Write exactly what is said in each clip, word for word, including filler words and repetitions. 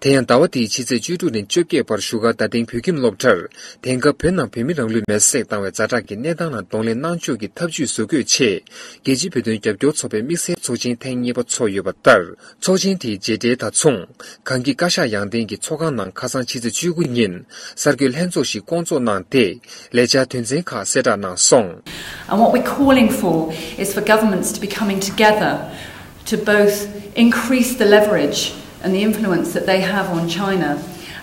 དེ་ཡང་ཟླ་བ་འདིའི་ཕྱི་ཚེས་བཅུ་དྲུག་ནས་བཅོ་བརྒྱད་བར་བཞུགས་སྒར་རྡ་སྟེང་བོད་ཁྱིམ་སློབ་གྲྭར། དེང་སྐབས་བོད་ནང་བོད་མི་རང་ལུས་མེར་སྲེག་བཏང་བའི་ཛ་དྲག་གི་གནས་སྟངས་ལ་གདོང་ལེན་གནང་ཕྱོགས་ཀྱི་ཐབས་ཇུས་བཟོ་འགོད་ཆེད། རྒྱལ་སྤྱིའི་བོད་དོན་རྒྱབ་སྐྱོར་ཚོགས་པའི་དམིགས་བསལ་ཚོགས་ཆེན་ཐེངས་གཉིས་པ་ཚོགས་ཡོད་པ་ལྟར། ཚོགས་ཆེན་དེའི་རྗེས་འབྲེལ་དང་མཚུངས། གངས་སྐྱིད་བཀའ་ཤག་ཡང་སྟེང་གི་ཚོགས་ཁང་ནང་ཁ་སང་ཕྱི་ཚེས་བཅུ་དགུ་ཉིན། གསར་འགོད་ལྷན་ཚོགས་ཤིག་བསྐོང་ཚོགས་གནང་སྟེ། ལས་འཆར་དོན་ཚན་ཁག་གསལ་བསྒྲགས་གནང་སོང་། And what we're calling for is for governments to be coming together to both increase the leverage and the influence that they have on China,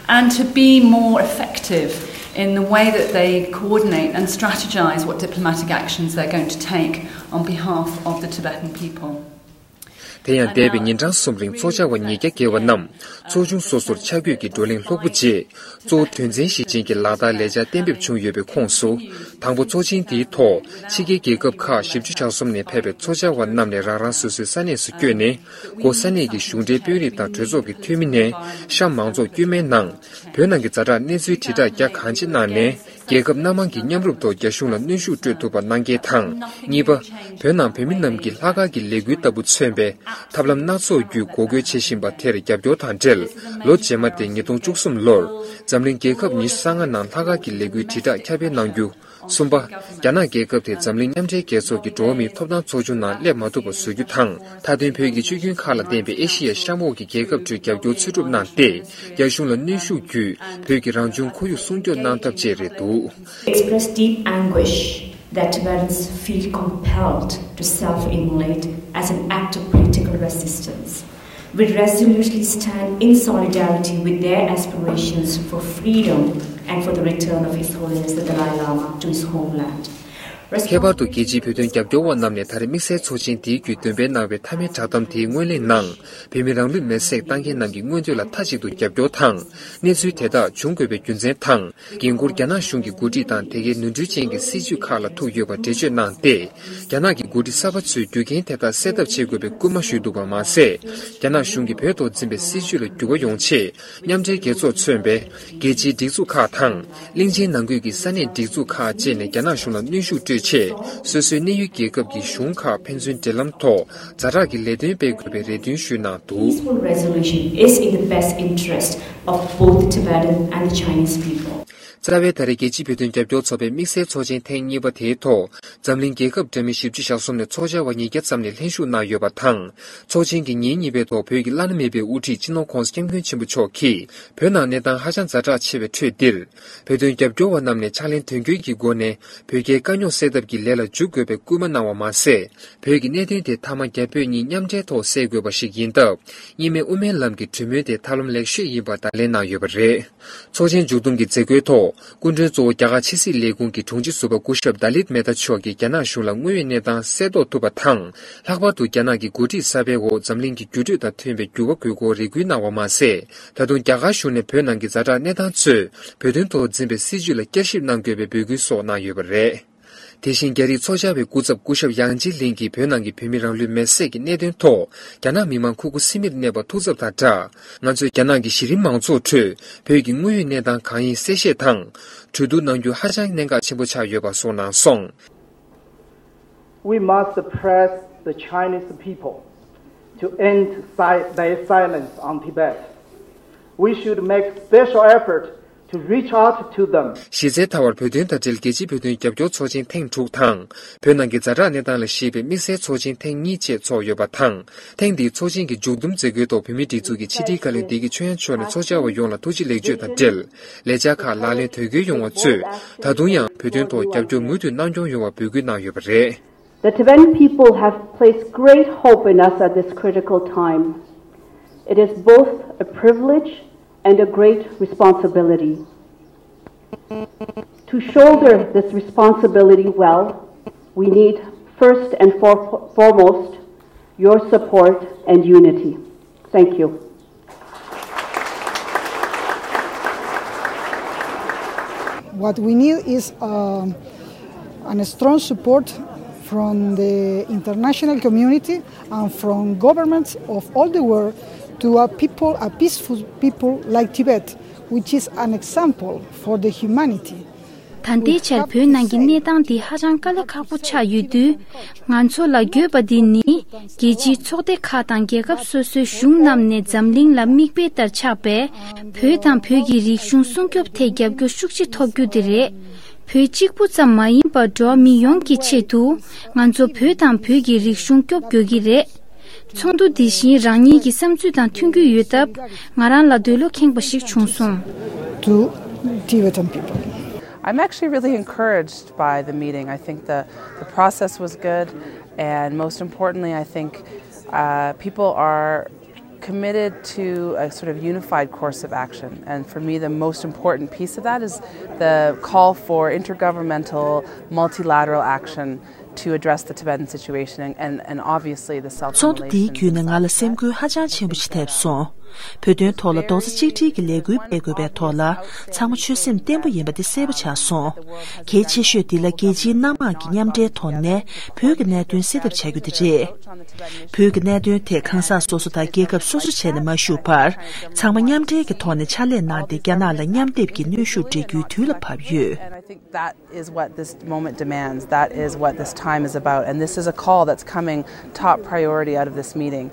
and to be more effective in the way that they coordinate and strategize what diplomatic actions they're going to take on behalf of the Tibetan people. དེ་ཡང་འདས་པའི་ཉིན་གྲངས་གསུམ་རིང་ཚོགས་བཅར་བ་ཉིས་བརྒྱ་བརྒལ་བ་རྣམས་ཚོགས་ཆུང་སོ་སོར་ཆ་བགོས་ཀྱིས་བགྲོ་གླེང་ལྷུག་པོ་རྗེས། གཙོ་བོ་དོན་ཚན་བཞི་ཅན་གྱི་ལག་བསྟར་ལས་འཆར་གཏན་འབེབས་བྱུང་ཡོད་པའི་ཁོངས་སུ། དང་པོ་ཚོགས་ཆེན་དེའི་ཐོག་ཕྱི་རྒྱལ་རྒྱལ་ཁབ་ཁག་བཞི་བཅུ་ཞེ་གསུམ་ནས་ཕེབས་པའི་ཚོགས་བཅར་བ་རྣམས་ནས་རང་རང་སོ་སོའི་ས་གནས་སུ་བསྐྱོད་ནས། འགོ་ས་གནས་ཀྱི་གཞུང་འབྲེལ་དཔོན་རིགས་དང་གྲོས་ཚོགས་ཀྱི་འཐུས་མི་ནས་གཤམ་མང་ཚོགས་དཀྱུས་མའི་ནང་བོད་ནང་གི་ཛ་དྲག་གནས་ཚུལ་དྲིལ་བསྒྲགས་རྒྱ་གང་ཆེ་གནང་ནས། རྒྱལ་ཁབ་སྣ་མང་གི་མཉམ་རུབ་ཐོག་རྒྱ་གཞུང་ལ་གནོན་ཤུགས་སྤྲོད་ཐུབ་པ་གནང་གལ་དང་། གཉིས་པ། བོད་ནང་བོད་མི་རྣམས་ཀྱིས་ལྷག་དཀར་གྱི་ལས་འགུལ་ལྟ་བུ་མཚོན་པའི་ཐབས་ལམ་སྣ་ཚོགས་བརྒྱུད་འགོག་རྒོལ་བྱེད་བཞིན་པ་དེར་རྒྱབ་སྐྱོར་དང་འབྲེལ། ལོ་རྗེས་མ་སྟེ་ཉིས་སྟོང་བཅུ་གསུམ་ལོར་འཛམ་གླིང་རྒྱལ་ཁབ་ཉི་ཤུ་རྩ་ལྔ་ནང་ལྷག་དཀར་གྱི་ལས་འགུལ་དྲིལ་བསྒྲགས་ཁྱབ་སྤེལ་གནང་རྒྱུ། གསུམ་པ། རྒྱ་ནག་རྒྱལ་ཁབ་དེ་འཛམ་གླིང་མཉམ་འབྲེལ་རྒྱལ་ཚོགས་ཀྱི་འགྲོ་བ་མིའི་ཐོབ་ཐང་ཚོགས་ཆུང་ནང་སླེབས་མ་ཐུབ་པ་བཟོ་རྒྱུ་དང་། མཐའ་དོན་བོད་ཀྱི་ཆོས་རྒྱུན་ཁག་ལ་བརྟེན་པའི་ཨེ་ཤེ་ཡ་གཤམ་འོག་གི་རྒྱལ་ཁབ་ཁྲོད་རྒྱབ་སྐྱོར་འཚོལ་སྒྲུབ་གནང་སྟེ། རྒྱ་གཞུང་ལ་གནོན་ཤུགས་བརྒྱུད་བོད་ཀྱི་རང་བྱུང་ཁོར་ཡུག་སྲུང་སྐྱོབ་གནང་ཐབས་བཅས་རེད་འདུག། Express deep anguish that Tibetans feel compelled to self-immolate as an act of political resistance. We resolutely stand in solidarity with their aspirations for freedom and for the return of His Holiness the Dalai Lama to his homeland. ཁྱད་པར་དུ་རྒྱལ་སྤྱིའི་བོད་དོན་རྒྱབ་སྐྱོར་བ་རྣམས་ནས་ད་རེས་དམིགས་བསལ་ཚོགས་ཆེན་དེའི་བརྒྱུད་འདོན་སྤེལ་གནང་བའི་མཐའ་མའི་བསྒྲགས་གཏམ་དེའི་སྔོན་གླེང་ནང་། བོད་མི་རང་ལུས་མེར་སྲེག་བཏང་མཁན་རྣམས་ཀྱི་མངོན་འདོད་ལ་མཐའ་གཅིག་ཏུ་རྒྱབ་སྐྱོར་དང་། གནས་ཚུལ་དེ་དག་འབྱུང་དགོས་པའི་རྒྱུ་མཚན་དང་། འགན་འཁུར་རྒྱ་ནག་གཞུང་གི་འགོ་ཁྲིད་དང་དེ་གའི་ནོར་འཁྲུལ་ཅན་གྱི་སྲིད་བྱུས་ཁག་ལ་ཐུག་ཡོད་པ་འགྲེལ་བརྗོད་གནང་སྟེ། རྒྱ་ནག་གི་འགོ་ཁྲིད་གསར་པ་ཚོས་རྒྱུ་རྐྱེན་དེ་དག་སེལ་ཐབས་བྱེད་དགོས་པའི་སྐུལ་མ་ཞུས་འདུག་པ་མ་ཟད། རྒྱ་ནག་གཞུང་གིས་བོད་ཐོག་འཛིན་པའི་སྲིད་བྱུས་ལ་འགྱུར་བ་ཡོང་ཆེད། མཉམ་འབྲེལ་རྒྱལ་ཚོགས་མཚོན་པའི་རྒྱལ་སྤྱིའི་སྒྲིག་འཛུགས་ཁག་དང་། གླིང་ཆེན་ནང་ཁུལ་གྱི་ས་གནས་སྒྲིག་འཛུགས་ཁག་བཅས་ནས་རྒྱ་ནག་གཞུང་ལ་གནོན་ཤུགས་སྤྲོད་ཆེད། སོ་སོའི་གནས་ཡུལ་རྒྱལ་ཁབ་ཀྱི་གཞུང་ཁག་ཕན་ཚུན་འབྲེལ་ལམ་ཐོག་ཛ་དྲག་གི་ལས་དོན་སྤེལ་དགོས་པའི་རེ་འདུན་ཞུས་གནང་འདུག། Peaceful resolution is in the best interest of both the Tibetan and the Chinese people. རྩ་བའི་ད་རེས་རྒྱལ་སྤྱིའི་བོད་དོན་རྒྱབ་སྐྱོར་ཚོགས་པའི་དམིགས་བསལ་ཚོགས་ཆེན་ཐེངས་གཉིས་པ་དེའི་ཐོག་འཛམ་གླིང་རྒྱལ་ཁབ་འདྲ་མིན་བཞི་བཅུ་ཞེ་གསུམ་ནས་ཚོགས་བཅར་བ་ཉིས་བརྒྱ་ཙམ་ནས་ལྷན་ཞུགས་གནང་ཡོད་པ་དང་། ཚོགས་ཆེན་གྱི་ཉིན་གཉིས་པའི་ཐོག་བོད་ཀྱི་བླ་ན་མེད་པའི་དབུ་ཁྲིད་སྤྱི་ནོར་༧གོང་ས་༧སྐྱབས་མགོན་ཆེན་པོ་མཆོག་གིས། བོད་ནང་གནས་སྟངས་ཧ་ཅང་ཛ་དྲག་ཆེ་བའི་ཁྲོད་འདིར། བོད་དོན་རྒྱབ་སྐྱོར་བ་རྣམས་ནས་ཕྱག་ལེན་དོན་འཁྱོལ་གྱི་སྒོ་ནས་བོད་རྒྱའི་དཀའ་རྙོག་སེལ་ཐབས་ཀྱི་ལས་ལ་འཇུག་དགོས་པའི་སྐུལ་མ་གནང་བ་མ་ཟད། བོད་ཀྱི་གནད་དོན་དེ་མཐའ་མ་རྒྱ་བོད་གཉིས་མཉམ་འབྲེལ་ཐོག་སེལ་དགོས་པ་ཞིག་ཡིན་སྟབས། གཉིས་སྨན་དབུ་མའི་ལམ་གྱི་གྲོས་མོལ་དེ་ཐབས་ལམ་ལེགས་ཤོས་ཡིན་པར་བརྡ་ལན་གནང་ཡོད་པ་རེད། ཚོགས་ཆེན་མཇུག་བསྡོམས་ཀྱི་མཛད་སྒོའི་ཐོག་སྐུ་མགྲོན་གཙོ་བོ་རྒྱ་གར་ཕྱི་སྲིད་ལས་ཁུངས་ཀྱི་དྲུང་ཆེ་ཟུར་པ་སྐུ་ཞབས་ད་ལིད་མེ་ཐ་མཆོག་གིས་རྒྱ་ནག་གཞུང་ལ་དངོས་ཡོད་གནས་སྟངས་གསལ་རྟོགས་ཐུབ་པ་དང་། ལྷག་པར་དུ་རྒྱ་ནག་གི་འགོ་ཁྲིད་གསར་པའི་འོག་འཛམ་གླིང་གི་འགྱུར་འགྲོས་དང་མཐུན་པའི་འགྱུར་བ་དགོས་སྐོར་རེ་སྐུལ་གནང་བ་མ་ཟད། ད་དུང་རྒྱ་གར་གཞུང་ནས་བོད་ནང་གི་ཛ་དྲག་གནས་སྟངས་གཙོས་བོད་དོན་ཐོག་འཛིན་པའི་སྲིད་བྱུས་ལ་བསྐྱར་ཞིབ་གནང་དགོས་པའི་འབོད་སྐུལ་སོགས་གནང་ཡོད་པ་རེད། དེ་བཞིན་རྒྱ་རིགས་ཚོགས་བཅར་བའི་སྐུ་ཚབ་སྐུ་ཞབས་ཡང་ཅི་ལིན་གྱིས་བོད་ནང་གི་བོད་མི་རང་ལུས་མེར་སྲེག་གི་གནད་དོན་ཐོག་རྒྱ་ནག་མི་མང་ཁུ་ཁུ་སིམ་མེར་གནས་པར་ཐུགས་འཚབ་དང་སྦྲགས། ང་ཚོས་རྒྱ་ནག་གི་གཞི་རིམ་མང་ཚོགས་ཁྲོད་བོད་ཀྱི་དངོས་ཡོད་གནས་སྟངས་གང་ཡིན་གསལ་བཤད་དང་། གྲོས་བསྡུར་གནང་རྒྱུ་ཧ་ཅང་གནད་འགག་ཆེན་པོ་ཆགས་ཡོད་པ་གསུངས་གནང་སོང་། We must press the Chinese people to end si- their silence on Tibet. We should make special effort to reach out to them. གཞི་རྩའི་མཐའ་བར་བོད་དོན་དང་འབྲེལ་རྒྱལ་སྤྱིའི་བོད་དོན་རྒྱབ་སྐྱོར་ཚོགས་ཆེན་ཐེངས་དྲུག་དང་། བོད་ནང་གི་ཛ་དྲག་གནས་སྟངས་ལ་གཞིགས་པའི་དམིགས་བསལ་ཚོགས་ཆེན་ཐེངས་གཉིས་བཅས་ཚོགས་ཡོད་པ་དང་། ཐེངས་འདིའི་ཚོགས་ཆེན་གྱི་མཇུག་བསྡོམས་མཛད་སྒོའི་ཐོག་བོད་མིའི་སྒྲིག་འཛུགས་ཀྱི་ཕྱི་དྲིལ་བཀའ་བློན་བདེ་སྐྱིད་ཆོས་དབྱངས་མཆོག་ནས་ཚོགས་བཅར་བ་ཡོངས་ལ་ཐུགས་རྗེ་ལེགས་བརྗོད་དང་འབྲེལ། ལས་འཆར་ཁག་ལག་ལེན་དོན་འཁྱོལ་ཡོང་བ་གཙོས། ད་དུང་ཡང་བོད་དོན་ཐོག་རྒྱབ་སྐྱོར་མུ་མཐུད་གནང་སྐྱོང་ཡོང་བར་འབོད་སྐུལ་གནང་ཡོད་པ་རེད། The Tibetan people have placed great hope in us at this critical time. It is both a privilege and a great responsibility. To shoulder this responsibility well, we need, first and for- foremost, your support and unity. Thank you. What we need is, um, and a strong support from the international community and from governments of all the world to a people, a peaceful people like Tibet, which is an example for the humanity. ད་ལྟའི་ཆར་བོད་ནང་གི་གནས་སྟངས་འདི་ཧ་ཅང་དཀའ་ལས་ཁག་པོ་ཆགས་ཡོད་དུས། ང་ཚོ་ལ་དགོས་པ་འདི་ནི། རྒྱལ་སྤྱིའི་ཚོགས་སྡེ་ཁག་དང་རྒྱལ་ཁབ་སོ་སོའི་གཞུང་རྣམས་ནས་འཛམ་གླིང་ལ་མིག་དཔེ་ལྟར་ཆགས་པའི་བོད་དང་བོད་ཀྱི་རིག་གཞུང་སྲུང་སྐྱོབ་ཐད་རྒྱབ་སྐྱོར་ཤུགས་ཆེ་ཐོབ་རྒྱུ་དེ་རེད། བོད་གཅིག་པུ་ཙམ་མ་ཡིན་པར་འགྲོ་བ་མི་ཡོངས་ཀྱི་ཆེད་དུ། ང་ཚོ་བོད་དང་བོད་ཀྱི་རིག་གཞུང་སྐྱོབ་དགོས་ཀྱི་རེད། ཚོགས་འདུ་འདི་བཞིན་རང་ཉིད་ཀྱི་བསམ་ཚུལ་དང་མཐུན་གྱི་ཡོད་སྟབས། ང་རང་ལ་འདོད་བློ་ཁེངས་པ་ཞིག་བྱུང་སོང་། To Tibetan people. I'm actually really encouraged by the meeting. I think the, the process was good, and most importantly, I think uh, people are committed to a sort of unified course of action. And for me, the most important piece of that is the call for intergovernmental, multilateral action to address the Tibetan situation and, and, and obviously the self. ཚོགས་འདུ་འདིའི་བརྒྱུད་ནས་ང་ལ་སེམས་འགུལ་ཧ་ཅང་ཆེན་པོ་ཞིག་ཐེབས་སོང་། བོད་དོན་ཐོག་ལ་རྡོག་རྩ་གཅིག་སྒྲིལ་གྱི་ལས་འགུལ་སྤེལ་དགོས་པའི་ཐོག་ལ། ཚང་མ་ཆོད་སེམས་བརྟན་པོ་ཡིན་པ་དེ་གསལ་པོ་ཆགས་སོང་། གལ་ཆེ་ཤོས་འདི་ལ་རྒྱལ་སྤྱིའི་སྣ་མང་གི་མཉམ་འབྲེལ་ཐོག་ནས་བོད་ཀྱི་གནད་དོན་སེལ་ཐབས་བྱ་རྒྱུ་དེ་རེད། བོད་ཀྱི་གནད་དོན་ཐད་གང་ཟག་སོ་སོ་དང་རྒྱལ་ཁབ་སོ་སོ་བྱས་ནས་མ་ཞུགས་པར། ཚང་མ་མཉམ་འབྲེལ་གྱི་ཐོག་ནས་ཕྱག་ལས་གནང་སྟེ། རྒྱ་ནག་ལ་མཉམ་སྡེབ་ཀྱི་གནོན་ཤུགས་སྤྲད་རྒྱུའི་དུས་ལ་བབ་ཡོད། And I think that is what this moment demands. That is what this time is about. And this is a call that's coming top priority out of this meeting.